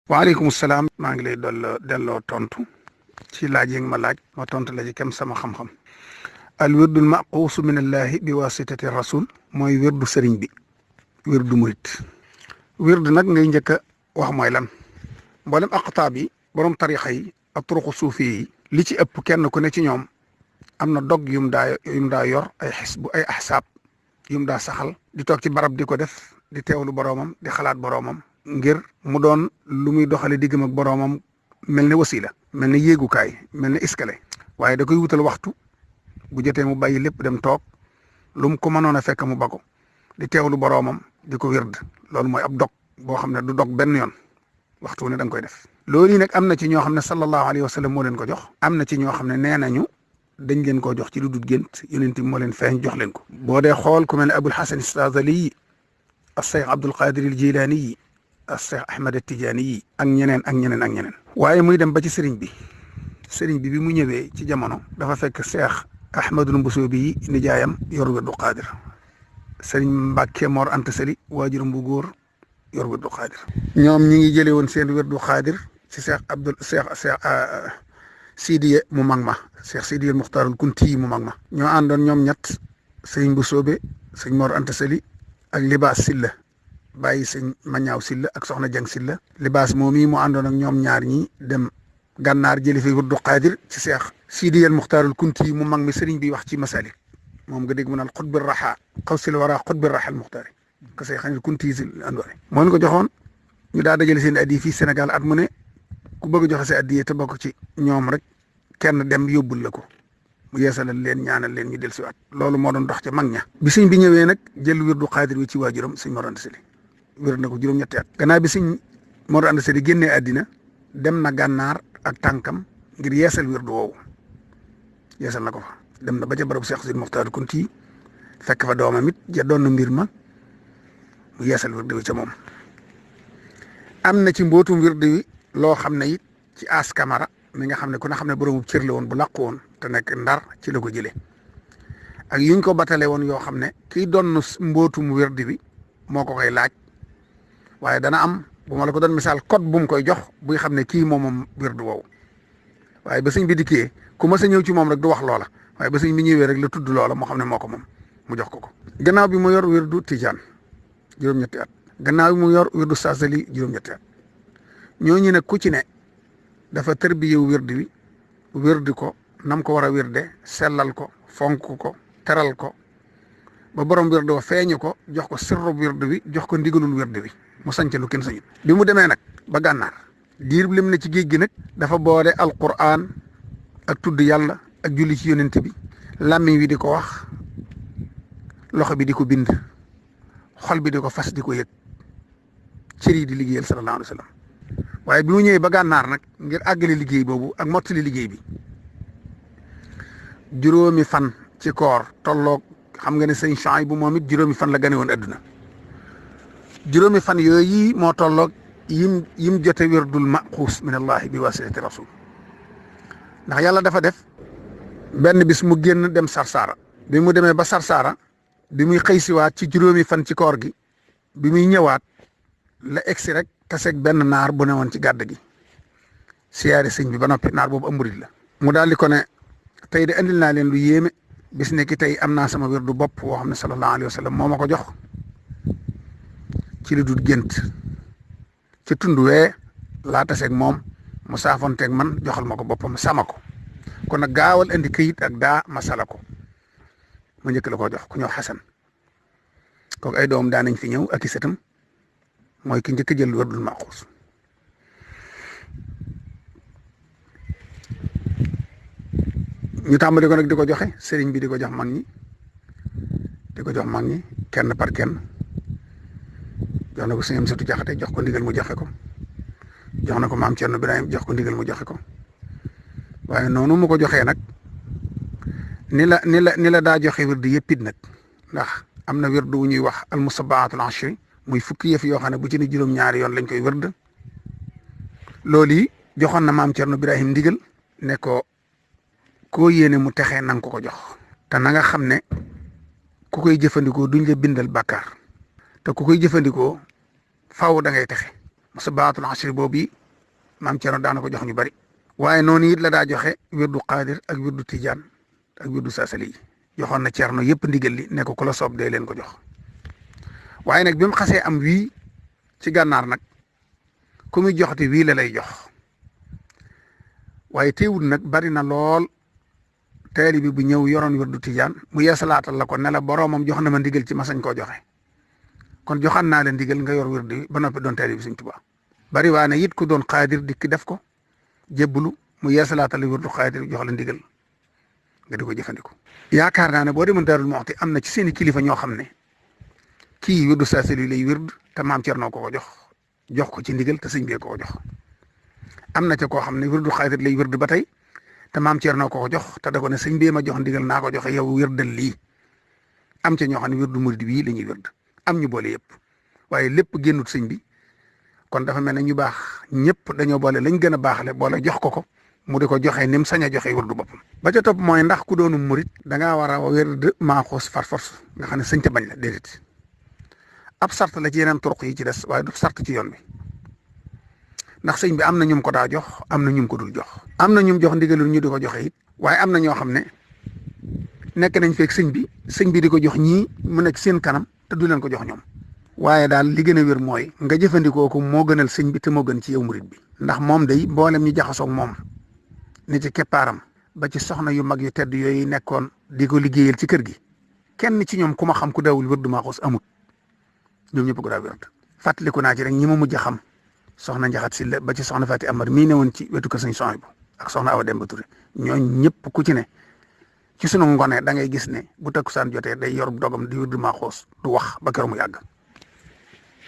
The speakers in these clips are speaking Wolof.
waaleykum salaam. maa ngi lay delloo tontu ci laaj yi nga ma laaj ma tontu la ci kem sama xam-xam. al wirdul maquusu min allahi bi wasitati rasul mooy wirdu sëriñ bi wirdu murit. wird nag ngay njëkk a wax mooy lan mboolem aqtaab yi borom tarixa yi ak turuqu suufi yi li ci ëpp kenn ku ne ci ñoom am na dog yum daa yor ay xisbu ay ahsaab yum daa saxal di toog ci barab di ko def di teewlu boroomam di xalaat boroomam ngir mu doon lu muy doxale diggam ak boroomam mel ne wasila mel ne yéegukaay mel ne escalier waaye da koy wutal waxtu bu jotee mu bàyyi lépp dem toog lu mu ko mënoon a fekk mu ba ko di teewlu boroomam di ko wird loolu mooy ab dog boo xam ne du dog benn yoon waxtu ne da nga koy def. loolu yi nag am na ci ñoo xam ne sallallahu alayhi wa sallam moo leen ko jox am na ci ñoo xam ne nee nañu dañ leen koo jox ci lu dul gént yonent bi moo leen feeñ jox leen ko. boo dee xool ku mel ne Abul Hasan Istazali as-Cheikh Abdul Qadir al Jilani as-Cheikh Ahmad at-Tijani ak ñeneen ak ñeneen ak ñeneen. waaye muy dem ba ci sëriñ bi bi mu ñëwee ci jamono dafa fekk Cheikh Ahmadul Mbusobi nijaayam yor wirdu Qadir sëriñ Mbàkke Mor Anta Sali waajuram bu góor yor wirdu Qadir. ñoom ñi ngi jëlee woon seen wirdu Qadir ci Cheikh Sidiye mu mag ma Cheikh Sidiye Muxtaarul Kunti mu mag ma. ñoo àndoon ñoom ñett sëriñ Mbusobe sëriñ Mor Anta Sali ak Libaas Silla bàyyi sëñ Mañaaw Silla ak Soxna Jang Silla. Libaas moom yi mu àndoon ak ñoom ñaar ñi dem gànnaar jëli fi wirdu Qadir ci Cheikh Sidiye Muxtaarul Kunti mu mag mi sëriñ bi wax ci Masalik moom nga dégg mu naan xutbi raxa xawsil wara xutbi raxa al muxtaari ka say xanil kunti si andoore moo ñu ko joxoon ñu daa dajale seen addiya fii Sénégal at mu ne ku bëgg a joxe sa addiya te bokk ci ñoom rek kenn dem yóbbul la ko mu yeesalal leen ñaanal leen ñu del si waat loolu moo doon dox ca mag ña bi sëñ bi ñëwee nag jël wirdu Xaadir wi ci waajuram sëñ Mor Anta Sali wér na ko juróom-ñetti at gannaaw bi sëñ Mor Anta Sali génnee àddina dem na gànnaar ak tànkam ngir yeesal wirdu woowu yeesal na ko fa dem na ba ca barabu Cheikh Sidi Muxtaar Kunti fekk fa doomam it ja doon na mbir ma mu yeesal wirdu wi ca moom. am na ci mbootum wirdu wi loo xam ne it ci As Kamara mi nga xam ne ku ne xam ne boroomu cër la woon bu làqu woon te nekk Ndar ci la ko jëlee ak yuñ ko batale woon yoo xam ne kiy doon mbootum wirdu bi moo ko koy laaj waaye dana am bu ma la ko doon misaal code bu mu koy jox buy xam ne kii moom wirdu woowu waaye ba sëñ bi dikkee ku ma sa ñëw ci moom rek du wax loola. waaye ba sëñ bi ñëwee rek la tudd loola moo xam ne moo ko moom mu jox ko. gannaaw bi mu yor wirdu Tijaan juróom-ñetti at gannaaw bi mu yor wirdu Saasali juróom-ñetti at ñooñu ne ku ci ne dafa tërbiyewu wirdu wi wirdu ko nam ko war a wirde sellal ko fonk ko teral ko ba borom wirdu wa feeñu ko jox ko sirru wirdu wi jox ko ndigalul wirdu wi mu sanc lu kenn sañut. bi mu demee nag ba gànnaar diir lim ne ci géej gi nag dafa boole Alquraan ak tudd yàlla. ak julli ci yonent bi làmmiñ wi di ko wax loxo bi di ko bind xol bi di ko fas di ko yëg cër yi di liggéeyal sallallahu alayhi wa sallam waaye bi mu ñëwee ba gànnaar nag ngir àggale liggéey boobu ak mottali liggéey bi juróomi fan ci koor tolloog xam nga ne sëñ Chouaïb bu moom it juróomi fan la gane woon adduna juróomi fan yooyu moo tolloog yim jote wirdul maquus min allahi bi wasilati rasul ndax yàlla dafa def benn bis mu génn dem Sarsara bi mu demee ba Sarsara bi muy xëy siwaat ci juróomi fan ci koor gi bi muy ñëwaat la egsi rek taseeg benn naar bu ne woon ci gàdd gi siyaare sëñ bi ba noppi naar boobu am murid la mu daal di ko ne tey de andil naa leen lu yéeme bis ne ki tey am naa sama wirdu bopp woo xam ne sallallahu alayhi wa sallam moo ma ko jox ci lu dul gént ci tund wee laa taseeg moom mu saafonteeg man joxal ma ko boppam sama ko kon nag gaawal indi këyit ak daa masala ko mu njëkk la koo jox ku ñëw Xasan kooku ay doom daan nañ fi ñëw ak i sëtam mooy ki njëkk a jël wirdul maquus ñu tàmbali ko nag di ko joxe sëriñ bi di ko jox mag ñi kenn par kenn jox na ko sëñ Amsatu Jaxate jox ko ndigal mu joxe ko jox na ko maam Cerno Birahim jox ko ndigal mu joxe ko. waaye noonu mu ko joxee nag ni la daa joxe wirdu yëpp it nag ndax am na wirdu wu ñuy wax al musabaatul ashri muy fukki yëf yoo xam ne bu ci ne juróom-ñaari yoon lañ koy wird loolu yi joxoon na maam Cerno Birahim ndigal ne ko koo yéene mu texee na nga ko jox te na nga xam ne ku koy jëfandikoo duñ la bindal bàkkaar te ku koy jëfandikoo faaw da ngay texe musabaatul ashri boobu maam Cerno daana ko jox ñu bari. waaye noonu it la daa joxe wirdu Qaadir ak wirdu Tijaan ak wirdu Saasali yi joxoon na Cerno yëpp ndigal li ne ko ku la soob dee leen ko jox. waaye nag bi mu xasee am wii ci gànnaar nag ku muy joxati wii la lay jox waaye teewul nag bari na lool taalibe bi bu ñëw yoroon wirdu Tijaan mu yeesalaatal la ko ne la boroomam jox na ma ndigal ci ma sañ koo joxe kon joxaan naa la ndigal nga yor wirdu bi ba noppi doon taalibe Sëñ Tuubaa. bari waa ne it ku doon Qaadir dikk def ko jébbalu mu yeesalaatal la wirdu Qaadir jox la ndigal nga di ko jëfandikoo. yaakaar naa ne boo demoon Daarul Muxti am na ci seeni kilifa ñoo xam ne kii wirdu Saasali lay wird te maam Cerno ko jox ko ci ndigal te sëñ bi ko jox. am na ca koo xam ne wirdu Qaadir lay wird ba tey te maam Cerno ko jox te da ko ne sëñ bi ma jox ndigal naa ko joxe yow wirdal lii. am ca ñoo xam ne wirdu murid bii la ñuy wird am ñu boole yëpp waaye lépp génnut sëñ bi kon dafa mel ne ñu baax ñëpp dañoo boole lañ gën a baaxale boole jox ko mu di ko joxe ni mu sañ a joxe wirdu boppam. ba ca topp mooy ndax ku doonu murid da ngaa war a wird maaxoos far force nga xam ne sëñ te bañ la déedéet ab sart la ci yeneen turuq yi ci des waaye du sart ci yoon bi ndax sëñ bi am na ñum ko daa jox am na ñum ko dul jox. am na ñum jox ndigalul ñu di ko joxe it waaye am na ñoo xam ne nekk nañ fekk sëñ bi di ko jox ñii mu nekk seen kanam te du leen ko jox ñoom. waaye daal li gën a wér mooy nga jëfandikoo ko moo gënal sëñ bi te moo gën ci yow murid bi. ndax moom day mboolem ñu jaxasoog moom ni ci keppaaram ba ci soxna yu mag yu tedd yooyu nekkoon di ko liggéeyal ci kër gi kenn ci ñoom ku ma xam ku daawul wirdu maaxuus amut ñoom ñëpp ko daa wird. fàttaliku naa ci rek ñi ma mujj a xam soxna Njaxat Silla ba ci soxna Fati Amar mii ne woon ci wetu ko sëñ Sohaybu ak soxna Awa Demba Touré ñooñ ñëpp ku ci ne ci sunu ngone da ngay gis ne bu takkusaan jotee day yor dogam di wirdu maaxuus du wax ba keroog mu yàgg.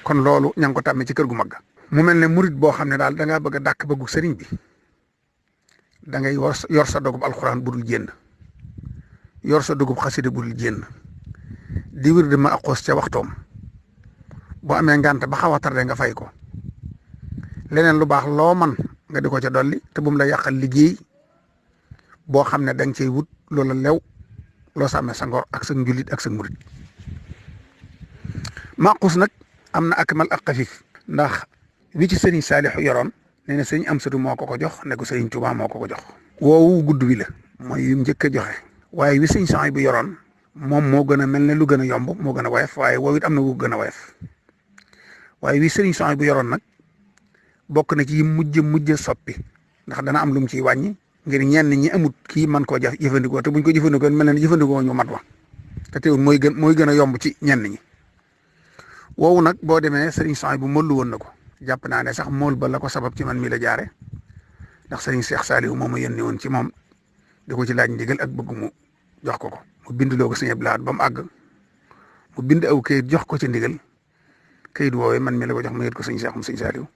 kon loolu ña ngi ko tàmmee ci kër gu mag. mu mel ne murit boo xam ne daal da ngaa bëgg a dàkk bëggu sëriñ bi da ngay yor sa dogub alxuraan bu dul jénn yor sa dogub xasida bu dul jénn di wirdu maaxuus ca waxtoom boo amee ngànt ba xaw a tardé nga fay ko leneen lu baax loo man nga di ko ca dolli te bu mu la yàqal liggéey boo xam ne da nga cey wut loola lew loo sàmmee sa ngor ak sa njulit ak sa murit. maaxuus nag am na akmal ak xafif ndax wi ci sëriñ Saalixu yoroon nee na sëriñ Amsatu moo ko jox ne ko sëriñ Tuubaa moo ko jox. woowu gudd wi la mooy yu njëkk a joxe waaye wi sëriñ Suhaybu bu yoroon moom moo gën a mel ne lu gën a yomb moo gën a woyof waaye woowu it am na wu gën a woyof waaye wi sëriñ Suhaybu bu yoroon nag bokk na ci mujj soppi ndax dana am lu mu ciy wàññi ngir ñenn ñi amut kii man koo jëfandikoo te buñ ko jëfandikoo mel ne jëfandikoo ñu mat wa te teewul mooy gën a yomb ci ñenn ñi. woowu nag boo demee sëriñ Suhaybu bu mollu woon na ko jàpp naa ne sax mool ba la ko sabab ci man mi la jaare ndax sëriñ Cheikh Saliou moom ma yónni woon ci moom di ko ci laaj ndigal ak bëgg mu jox ko mu bindloo ko sëñ Abdou Lahad ba mu àgg mu bind aw kayit jox ko ci ndigal kayit woowee man mi la ko jox ma yët ko sëñ Cheikh mu sëñ Saliou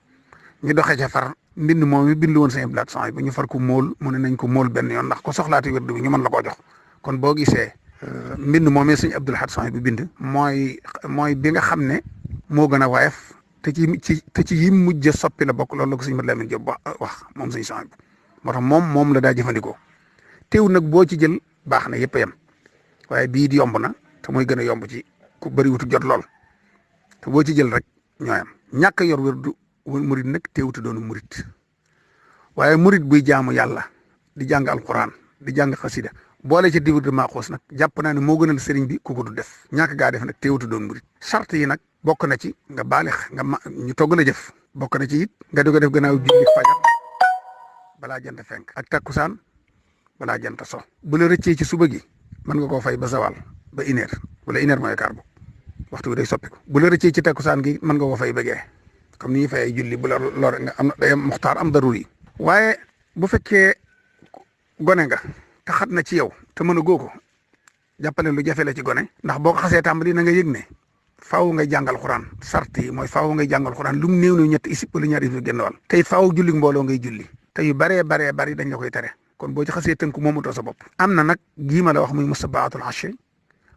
ñu doxee ca far mbind moom mi bind woon sëñ Abdou Lahad Suhaybu bu ñu far ko mool mu ne nañ ko mool benn yoon ndax ko soxlaati wirdu bi ñu mën la koo jox kon boo gisee mbind moomee sëñ Abdou Lahad Suhaybu bu bind mooy bi nga xam ne moo gën a woyof te ci yi mujj a soppi la bokk loolu la ko sëñ Mat Lamin Jóob wax moom sëñ Suhaybu moo tax moom la daa jëfandikoo teew nag boo ci jël baax na yëpp a yem waaye bii di yomb na te mooy gën a yomb ci ku bëri wutu jot lool te boo ci jël rek ñooyam ñàkk a yor wirdu murit nag teewutu doonu murit waaye murit buy jaamu yàlla di jàng alquran di jàng xasida boole ci di wirdu maaxuus nag jàpp naa ne moo gënal sëriñ bi ku ko du def ñàkk gaa def nag teewutu doon murit sart yi nag bokk na ci nga baalix ñu togg la jëf bokk na ci it nga di ko def gannaaw julli fajar balaa jant fenk ak takkusaan balaa jant so bu la rëccee ci suba gi mën nga koo fay ba zawal ba une heure wala une heure mooy quart bu waxtu bi day soppiku bu la rëccee ci takkusaan gi mën nga koo fay ba gee comme ni ñuy fayee julli bu la lor nga am day am muxtaar am daruri waaye bu fekkee gone nga te xat na ci yow te mën a góo ko jàppale lu jafe la ci gone ndax boo ko xasee tàmbali na nga yëg ne faaw ngay jàngal xuraan sart yi mooy faaw ngay jàngal xuraan lu mu néew ñetti isib wala ñaari isib génn wàll tey faaw julli mbooloo ngay julli te yu baree bari dañ la koy tere kon boo ci xasee tënku moomatoo sa bopp. am na nag gii ma la wax muy mustabaatul ashri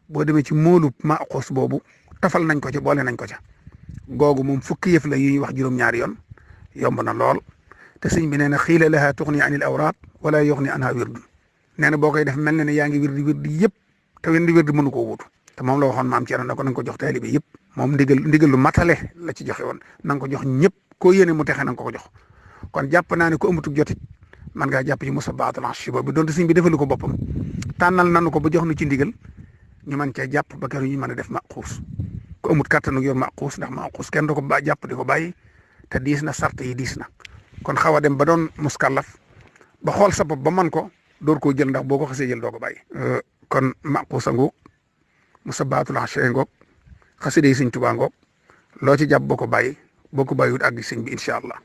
boo demee ci moolub maaxuus boobu tafal nañ ko ca boole nañ ko ca googu moom fukki yëf la yu ñuy wax juróom-ñaari yoon yomb na lool te sëñ bi nee na xiila laha tuxni anil awraat wala yuxni anha wirdu nee na boo koy def mel na ne yaa ngi wirdi yëpp te wenn di wirdi mënu koo wutu te moom la waxoon maam Cerno na ko na nga ko jox taalibe yëpp moom ndigal lu matale la ci joxe woon na nga ko jox ñëpp koo yéene mu texe na nga ko jox kon jàpp naa ne ku amatul jotit man ngaa jàpp ci musabbahatul ashri boobu donte sëñ bi defalu ko boppam tànnal nanu ko ba jox nu ci ndigal ñu mën cee jàpp ba keroog ñu mën a def maquus ku amut kàttanu yor maquus ndax maquus kenn du ko ba jàpp di ko bàyyi te diis na sart yi diis na kon xaw a dem ba doon muskallaf ba xool sa bopp ba man ko door koo jël ndax boo ko xasee jël doo ko bàyyi. kon maquus a ngoog musabbahatul ashri ngoog xasida yi sëñ Tuubaa ngoog loo ci jàpp boo ko bàyyi boo ko bàyyiwut àgg sëñ bi incha allah.